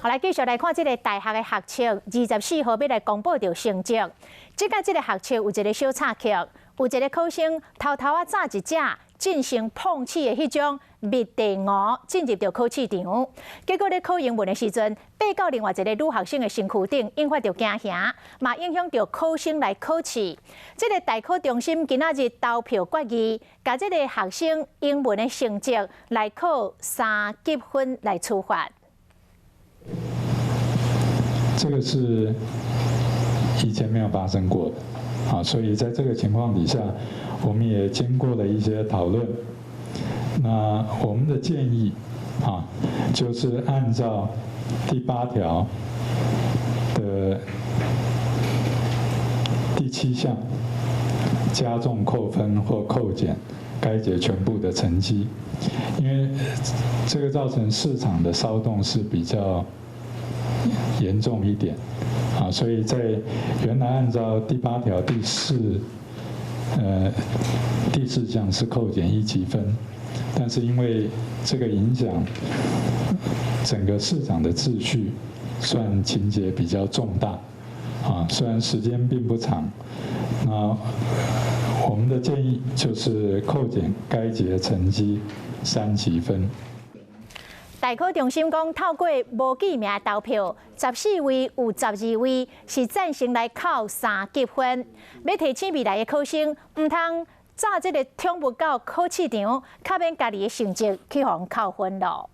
好，來繼續來看這个大學的學測，24號欲來公布著成績。這擺這个學測有一个小插曲，有一个考生偷偷仔炸一隻進行碰齒的彼種蜜地鼯進入著考試場，結果咧考英文的時陣，爬到另外一个女學生的身軀頂，引發著驚嚇，嘛影響著考生來考試。這个大考中心今仔日投票決議，共這个學生英文的成績來扣三級分來處罰。這個是以前沒有發生過的，啊，所以在這個情況底下，我們也經過了一些討論。那我們的建議，啊，就是按照第八條的第七項，加重扣分或扣減該節全部的成績，因為這個造成試場的騷動是比較嚴重一點，啊，所以在原來按照第八條第四項是扣減一級分，但是因為這個影響整個試場的秩序，算情節比較重大，啊，雖然時間並不長，那我們的建議就是扣減該節成績三級分。大考中心講，透過無記名投票，14位有12位是贊成來扣三級分。欲提醒未來的考生，毋通炸這个寵物到考試場，較免家己的成績去予人扣分囉。